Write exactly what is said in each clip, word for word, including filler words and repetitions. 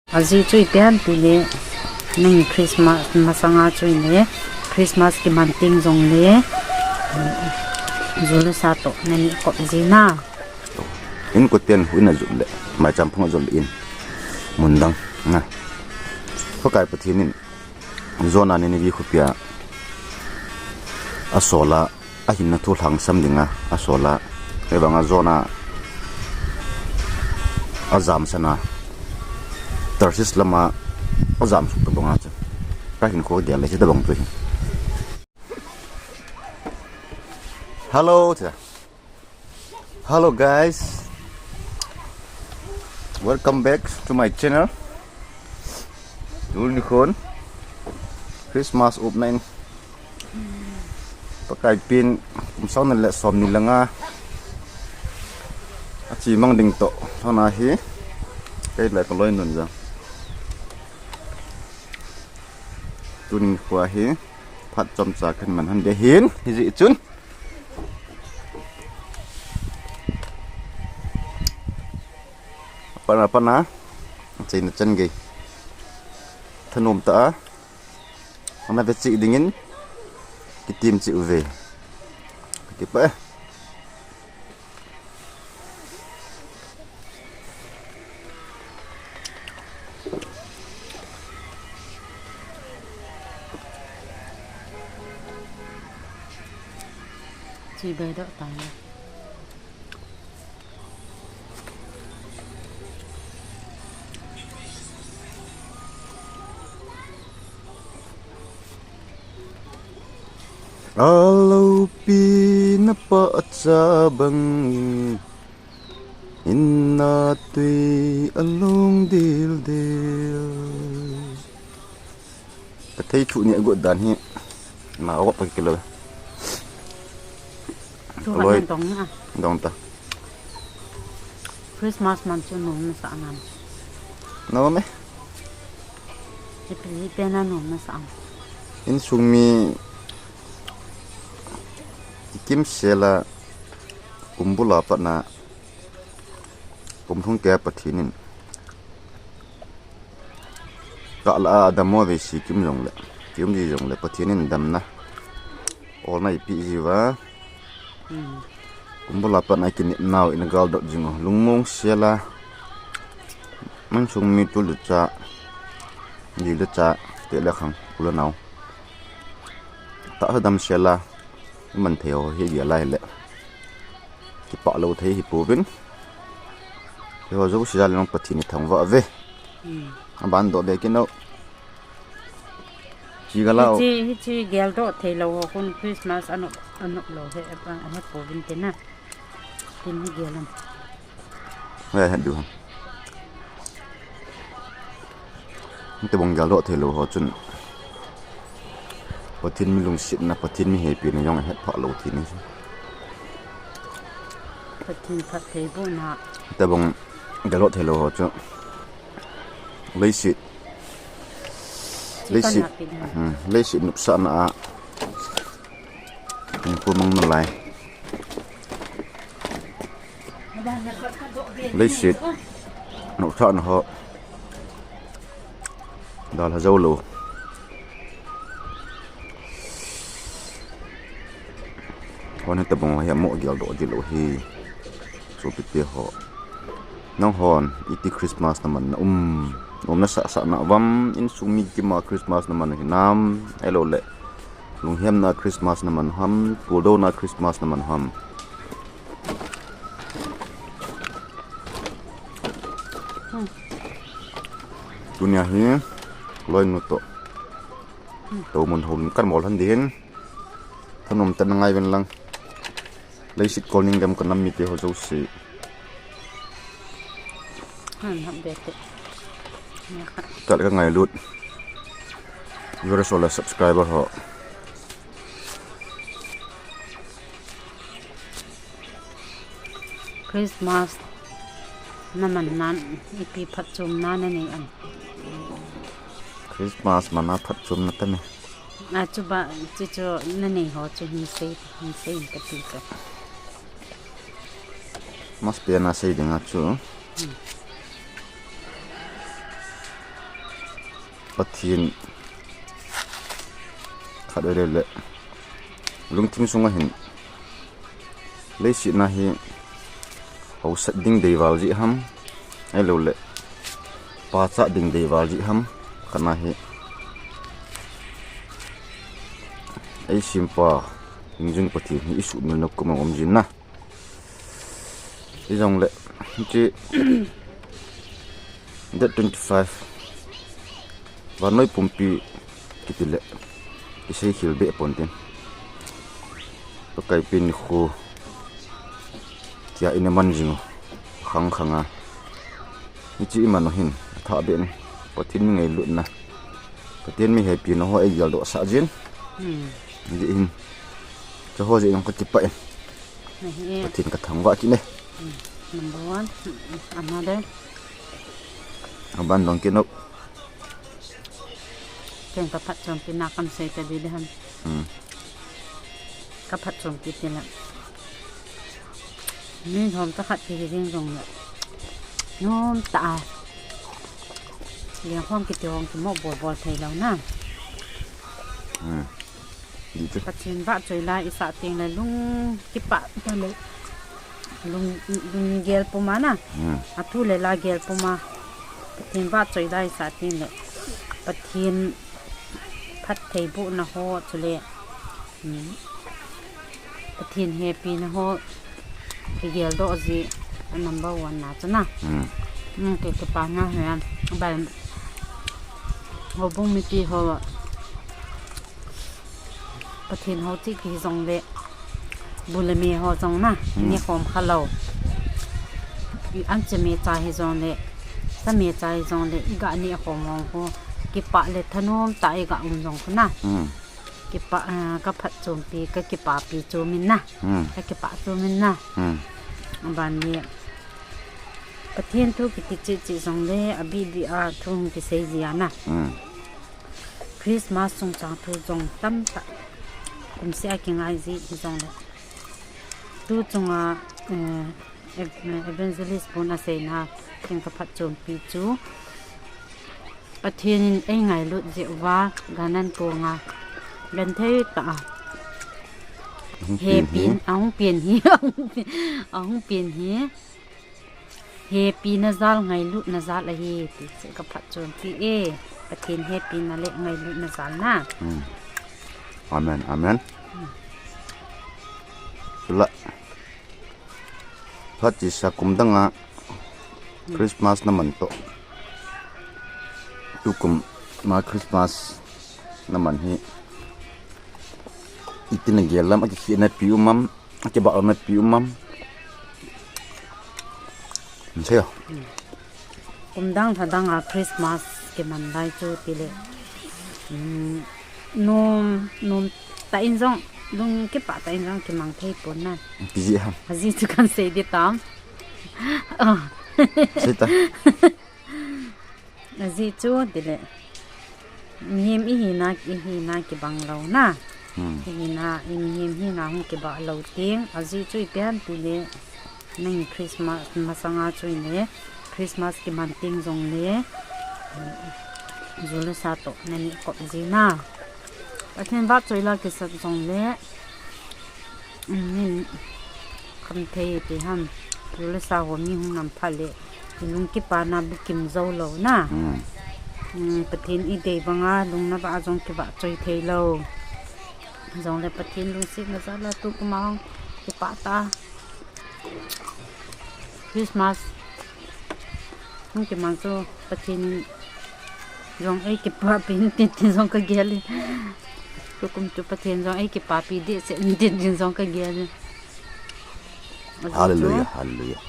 Ajeh chu ipi ham itile, nang Christmas masanga chu ile, Christmas kiman teng jongle, ju le sa toh nani kop ji na. Inkoten huhhing ajot le, maicham phung ajot le in, mun dang na. Pakai Pathen in Jonah Nineveh khopia asol a, ahinna thu lhangsam dinga asol a, ahivanga Jonah ajamsan a, Tarshish lama ajamsuh tobanga chu kahinkho dia le hitabang chu hi. Hello, cha. Hello guys, welcome back to my channel. Tuni khun Christmas upna in Pakai pen kum sang ni le som ni le nga achimang ding toh lhona hi kei le kaloinun jong tuni kho hi phat chomcha kahin man hon ding ahin, hijeh chun Apatna, apatna, achaina chan gei thanom tah a ana ve cheh dingin kitem cheh uve. Kipah e. Chibai doh tai. Alopi napa acha bangin, inna tui along dildil. Kathei thu ni agot dan hi. Na agot pa kilo. Tu Kaloi. Dong na. Dong ta. Christmas man chu nom nasah nam? Nom e. Ipi ipi na nom nasah am? Insung mi kimsel a, kum bul a patna, kum thum kei a Pathen in kah lah a dammo vei si kim jongle, kim ji jongle, Pathen in damna olna eipeh jiuva. Hmm. Kum bul a patna kinepnau in galdot jing u. Lungmong sel a, insung mi tu le cha, ji le cha, te le khang, u le nao, tahsa damsel a iman thei ho hi gel a hile, kipah lou thei hi pouvin. Hiho jouse jal in Pathen ithangvah uve. Hmm. Aban doh be kit nau. Chi gala o. Hiche, hiche geldoh theilou ho khun Christmas anop, anop lou he, ahe pouvin tina. Tin hi gel am? He, he du ham. Hitobang geldoh theilou ho chun Pathen mi lungsetna, Pathen mi hepina jong ahet phah lou thei ni. Pathen phattheibohna. Hitobang geldoh theilou ho chu leiset, leiset, hmm, leiset nopsahna a hinkho mang nalai. Leiset nopsahna ho dalha jou lou. Hon hitobang ho hi amoh geldoh ding lou hi. Sopite ho, nanghon iti Christmas naman na um? Nom nasah sah na uvam? Insung mi kima Christmas naman u hinam? Ahilouleh lunghemna Christmas naman u ham? Puldouna Christmas naman u ham? Tunia hi loinu toh toumun houlim kan bol lhon ding ahin, thanom tah in ngai uvin lang. Leiset kol ning gam kanam mite ho jouse. Kat ka ngailut viewers ho le subscriber ho. Christmas naman nan ipi phatchomna nanei am? Christmas mana phatchomna tame. A, chuba, chuchu nanei ho chu hinsei, hinsei kati chu. Mas pena sei dinga chu. Hmm. Pathen khat vele le lungthim sunga hin leiset na hi hausat ding deival jeh ham, ahilou le pachat ding deival jeh ham, khat na hi eisempa hingjing Pathen hi isuhmil na kum a um jin na. Hijongle, hiche date twenty-five, vannoi pumpi kiti le, kisei khel be pon tin. Pakai pen nikho tia ina man jing u, khang khang a. Hiche iman u hin, athah be in, Pathen mi ngailutna, Pathen mi hepina ho eigeldoh sah jin. Hmm. Hijeh hin, chuho jeh in kakipah in. Ahi e. Pathen kathangvah kit e. Hmm. Number one. Hmm. Another. Aban dong kit o. Ken kaphatchompi na kahin sei ta ding ham. Hmm. Kaphatchompi ti le. Mi lhom tah khat kihi jing jong le. Nom tah a. Leng khom kiti hong kimo bol bol thei lou na. Hmm. Pathen vahchoi la isah teng le lung kipah ta le. Lung, lung gel pum a na. Hmm. Athu le la gel pum a. Pathen vahchoi la isah teng le. Pathen phattheibohna ho chule. Hmm. Pathen hepina ho kigeldoh jeh a number one na chu na. Hmm. Hmm, kei kipana hi a. Aban houbung mipi ho. Pathen hou cheh kihi jongle. Bu le me ho jong na. Hmm. Neh khom kha lou. Anche mecha hi jongle. Sa mecha hi jongle. Iga neh khom hong ho. Kipah le thanom tah a iga um jong khu na. Hmm. Kipah, ah, kaphatchompi, kakipapi chu min na. Hmm. Kakipah chu min na. Hmm. Aban le. Pathen thu kiti cheh cheh jongle, abih bih a thu hung kisei ji a na. Hmm. Christmas chungchang thu jong tamtah. Kumseh a kingai ji hi jongle. Tu chunga, eh, ev-, evangelist pun aseina, ken kaphatchompi chu. Pathen in eingailut jeh uva, gan ankong a, genthei tah a. Ahung pen hi. Hepin, ahung pen hi, ahung pen, ahung pen hi. Hepina jal, ngailutna jal ahi, ti chu kaphatchompi e. Pathen hepina le ngailutna jal na. Hmm. Amen, amen. Hmm. Chule. Phat chesa kum dang a Christmas na man toh. Tukum a Christmas na man hi. Iti na gel lam, akikhenna pi um am, akibah na pi um am. Hin sei o. Kum dang lha dang a Christmas kiman lai chu tile. Um, nom, nom tah in jong, lung kipah tah in jong kimang thei pon na. Ipi jeh ham? Ajeh chu kahin sei ding tam. Oh. Sei ta. Ajeh chu tile. Mihem ihina, ihina kibang lou na. Hmm. Ihina, i mihem hina hung kibah lou teng. Ajeh chu ipi ham tile. Nangin Christmas masanga chu ile, Christmas kiman teng jongle, ju le sa toh naneh kop ji na. Pathen vahchoi la kisat jongle, um, nin khamthei ti ham, ju le sa ho mi hung nam phat le, ilung kipana bukim jou lou na. Hmm. Um, Pathen idei banga lungna vah a jong kivahchoi thei lou. Jongle Pathen lungsetna jal a tukum a hung kipah ta. Christmas hung kimang chu Pathen in jong eikipahpi in tin tin jong kagel e. Tukum chu Pathen jong eikipapi ding se in tin tin jong kagel e. Hallelujah, hallelujah.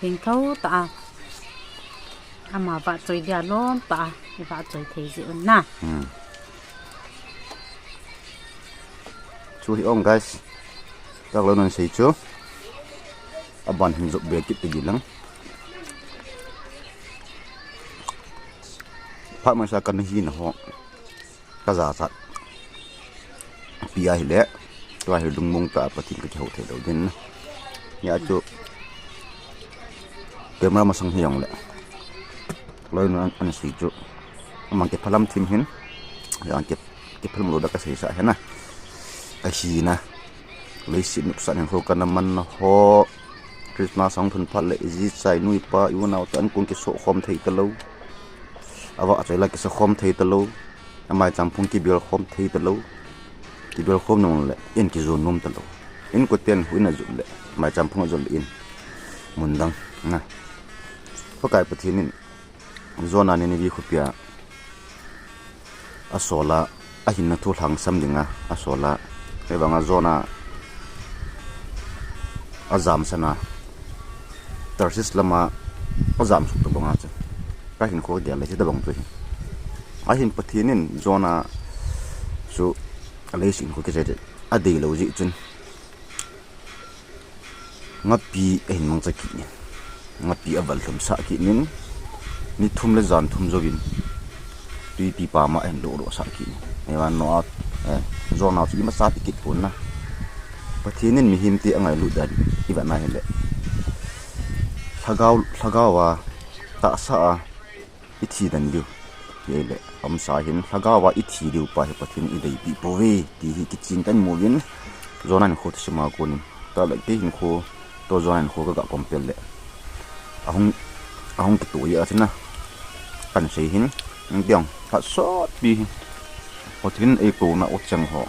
Thengtho tah a. Ama vahchoi dia lom tah a. Ivahchoi thei jeh un na. Hmm. Chu hi ong guys. Taklou nan sei chu. Aban hin jop be kit tagi lang. Phat masa kana hina ho. Kajachat. Pi ahile. Tua hi lungmong tah a Pathen kakihou thei lou ding. Hia chu. Camera masang hi jongle. Loi nan ana sei chu. Amang kiphalam thim hin. Yang kip, kiphalam lo da ka seisa hena. Ahina. Leiset nopsah hinkho kana manna ho. Christmas ahung lhun phat le iji chai nu ipa i u nao te an kong kisoh khom thei talou. Avah choi la kisa khom thei talou. Amaicham phung kibel khom thei talou. Kibel khom nung le in kijon nom talou. Inkoten huin ajot le. Maicham phung ajot le in. Mun dang. Na. Pakai Pathen in Jonah Nineveh khopia asola, ahinna thu lhangsam dinga asola. Hivanga Jonah ajamsana, Tarshish lama ajamsuk tobanga chu. Ka hinkho gel le hitabang chu hi. Ahin Pathen in Jonah chu leiset hinkho kichai adeilou jeh chun. Ngapi ahin mangcha kit in. Ngapi aval lhum sah kit in. Ni thum le jan thum jouvin. Tuipi pama ahin doh doh sah kit in. Hivang Noah, eh, Jonah chu imacha pi kit pon na. Pathen in mihem te angailut dan ivet na hile. Lhagao, lhagao a, tahsa a, ithi dan diu. Hile, amasa hin, lhagao a ithi diu pa hi Pathen in ideipi pouve, ti hi kichen tan muvin, Jonah hinkho thusim a konin. Tale kei hinkho, to Jonah hinkho kaga compare le. Ahung, ahung kitoh a china. Kan sei hin, ang tiang, phat sot pi hi. Pathen in eikouna ucheng ho.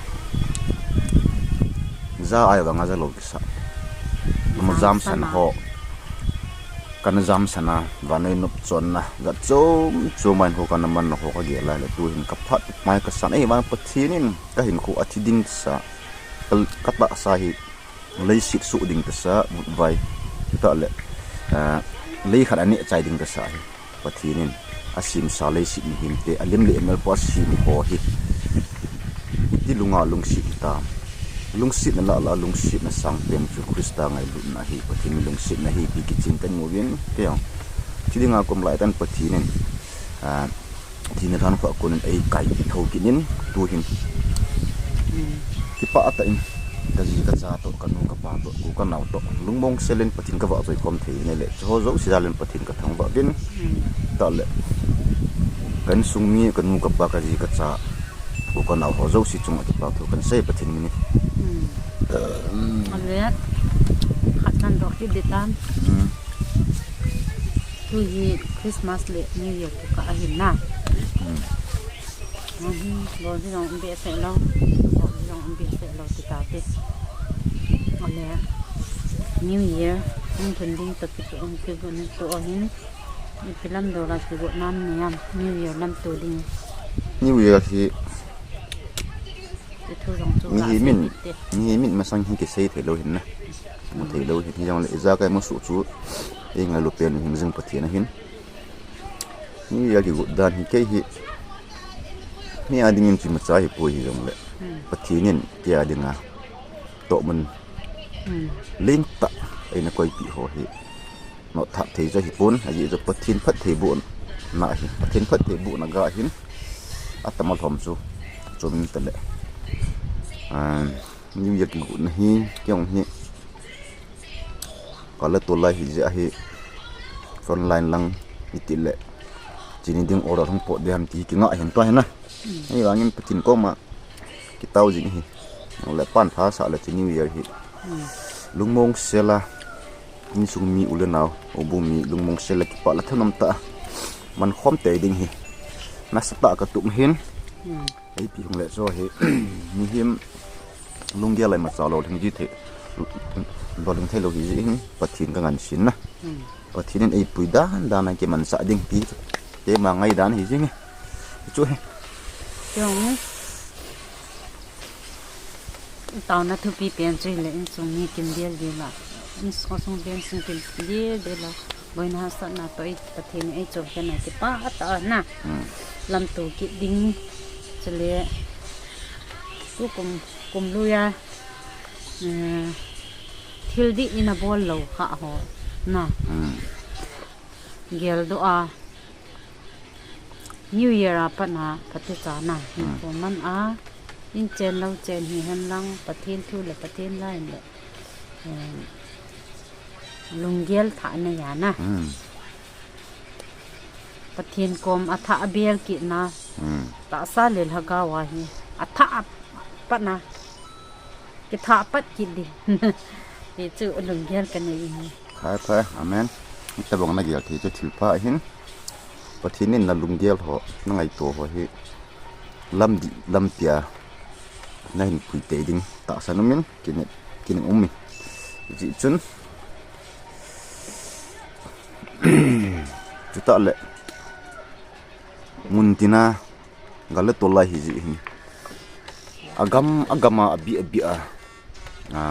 Ja ai vanga ja lou kisa. Ama jamsan ho. Kana jamsana, vannoi nopchonna, jat chom chom a hinkho kana manna ho kagel a le tuhin kaphat mai kasan. Ei vang Pathen in ka hinkho athi ding sa, ka, katahsa hi, leiset soh ding tasa, mutvai. Tale, ah, lei khat aneh chai ding tasa hi. Pathen in asemsa leiset mihem te, alim le amel pa asem ho hi. Iti lunga lungset hitam. Lungsetna lah lah a lungsetna sangpen chu Christa ngailutna ahi, Pathen lungsetna ahi, ti kichen tan muvin, kei jong. Thi dinga kom lai tan Pathen in, ah, thina lhan khua konin eikaipeh thou kit in, tuhin. Kipah tah in, kaji kacha toh, kanu kapa toh, u kanao toh, lungmong sel in Pathen kavahchoi khom thei in ahile, chuho jouse jal in Pathen kathangvah uvin. Tale, ka insung mi, kanu kapa, kaji kacha, u kanao ho jouse chunga kipa thu kahin sei Pathen min in. Hmm. Ahile, khat kahin doh kit ding tan. Hmm. Tu hi Christmas le New Year kikah ahin na. Hmm. Ahi, bol ding jong um behseh lou. Bol ding jong um behseh lou ti tate. Ahile, New Year, hung lhun ding toh kitu, um, kigot ni toh ahin. Ipi lam dola kigot nam niam, New Year lam tu ding. New Year hi Ti thu jong chu mihem in, mihem in masang hi kisei thei lou hin na. Mu thei lou hin, hijongle ijakai musuh chu eingailu pen u hing jing Pathen ahin. New Year kigot dan hi kei hi, mi a dingin chu imacha hipoi hijongle, Pathen in kei a dinga tohmun lentah eina koipeh ho hi. Notthap thei chu ahipon, ajeh chu Pathen phattheibohna ahi. Pathen phattheibohna ga hin, atama lhom chu, chom in tale. Ah, New Year kigotna hi, kei jong hi, kala tolai hijeh a hi, front line lang, itile, chini ding order hung pot ding ham ti kinga hin tua hin na. Ahivangin Pathen koma, kitao jing ahi. Le pan tha sah le chu New Year hi. Lungmong sel a, insung mi u le nao, houbung mi lungmong sel a kipah le thanom tah a man khom tei ding hi nasatah a katup hin. Ipi hung le chu hi, mihem lunggel a imacha lolhing ji thei, lolhing thei lou hi jeh hin Pathen kangansei na. Pathen in eipui dan dan a kimansah ding ti, keima ngaidan hi jing e. Chu hi. Kei jong taona thupi pen chu hile insung mi kimvel vel a, insung sung pen sung kimvel vel a, boina hahsatna toh Pathen in eichol khen a kipah tah a na. Lamto kit ding, chule tukum, kum lui a, eh, thil dih in abol lou kha ho na. Geldoh a, New Year a pat na, phatecha na, hinkho man a, in chen lou chen hihen lang, Pathen thu le Pathen la in le, eh, lunggel thah nei a na. Pathen kom athah abel kit na. Hmm. Tahsa le lhagao a hi athah pat na. Kithah pat kit di. Ti chu lunggel kanei hi. Phai, phai. Amen. Tabang nagel thei chu thilpha ahin. Pathen in nalunggel ho, nangaito ho hi lamdih lampi a nahin pui tei ding tahsan umin, kine, kine umin. Hijeh chun, chutah le, mun tina, gal le tol lai hijeh hin. Agam, agam a, abih, abih a. A,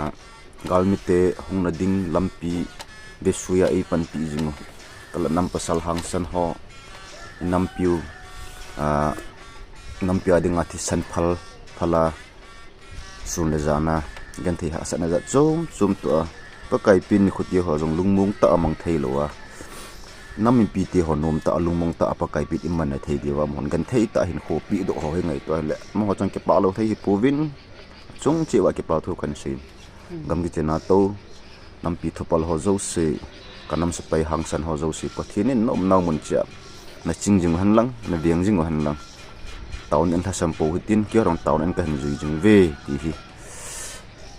galmite hung nading lampi vesui a eipanpi jing u. Tala nam pasal hangsan ho, nampiu, a, nampiu a dinga thisan phal, phala, sun le jana, genthei hahsatna jat chom chom toh a, Pakai pen nikho te ho jong lungmong tah a mang thei lou a, nam mipi te ho nom tah a lungmong tah a Pakai pen iman na thei diu a, amahon genthei tah a hin khopi doh ho hi ngaito le, amaho chang kipah lou thei hi pouvin, chung cheh uva kipa thu kan sei. Gam kichen a tou, nampi thupal ho jouse, ka nam sepai hangsan ho jouse, Pathen in na umnau mun cheh a, na ching jing u hen lang, na veng jing u hen lang. Taona in lhasam pou hitin, kei jong taona in kahin jui jing uve, ti hi.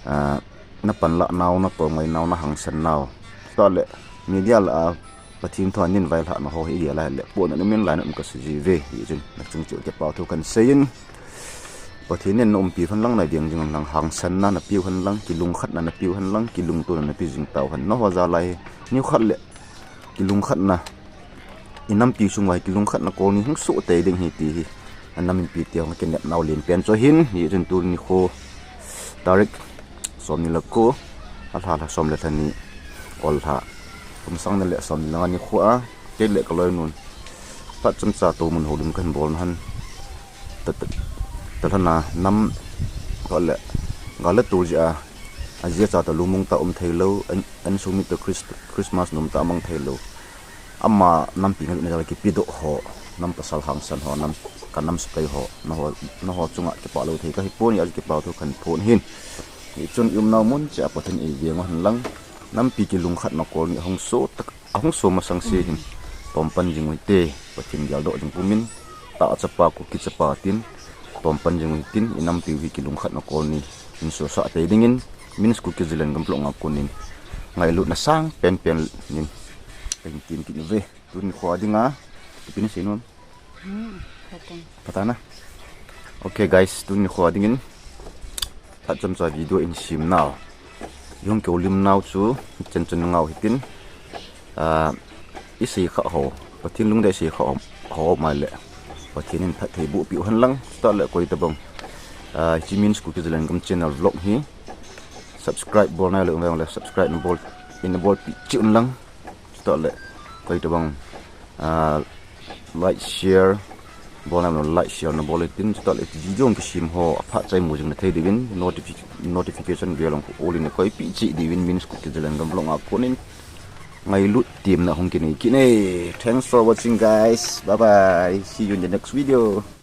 A, na panlah nau, na kolngai nau, na hangsan nau. Chutah le, media lah a, Pathen thu a nin vailhah na ho hi igel a le, pon na umin lai na um kasei ji uve, hijeh chun, na chung cheh uva kipa thu kan sei in. Pathen in na umpi u hen lang, na veng jing u hen lang, hangsan na na pe u hen lang, kilungkhat na na pe u hen lang, kilungto na na pe jing tau hen. Nangho jal a hi, nikhat le, kilungkhat na, i nampi sung uva hi kilungkhat na kol ni hung soh tei ding ahi ti hi. A nam mipi te hung kinep nau len pen chu ahin, hijeh chun tuni nikho, tarik, som ni le ko, a lha lha som le lha ni, ol lha, kum sang ni le som ni le nga nikho a, kei le ka loinun, phat chomcha tou mun houlim kahin bol na hen. Ta, ta, ta lhana nam, ka le, gal le tol jeh a, ajeh cha ta lungmong tah a um thei lou, an, an sung mite Christ-, Christmas nom tah a mang thei lou. Ama nampi ngailut na jal a kipe doh ho, nam pasal hangsan ho, nam, ka nam sepai ho, nangho, nangho chunga kipah lou thei kahi pon, hijeh a kipa thu kan phong ahin. Hichun i umnau mun cheh a Pathen in eiveng u hen lang, nampi kilungkhat na kol ni ahung soh tah, ahung soh masang se hin, tom pan jing u hite, Pathen geldoh jing pumin, tah chapa Kuki chapa tin, tom pan jing u hitin, i nampiu hi kilungkhat na kol ni, in sohsah tei dingin, Min's Kuki Zalengam vlog a konin, ngailutna sang penpen in, kahin tem kit uve. Tuni nikho a dinga, ipi na sei nom? Hmm, phatah. Phatah na. Okay guys, tuni nikho a dingin, phat chomcha video in sem nau, i hung kihoulim nau chu, chen chun ngau hitin, a, i sei kha ho, Pathen lungdei sei kha ho, ho mai le, Pathen in phatthei boh peh u hen lang, chutah le koi tabang, a, hiche Min's Kuki Zalengam channel vlog hi, subscribe bol nai lou vang le, subscribe na bol, in na bolpeh cheh un lang. Chutah le, koi tabang, a, like, share, bol na, like, share na bol hitin, chutah le, video kisem ho, aphat chai mu jing na thei diuvin, notifi-, notification bell jong khu all in na koipeh cheh diuvin, Min's Kuki Zalengam vlog a konin, ngailut temna hung kinei kit e. Thanks for watching, guys. Bye bye. See you in the next video.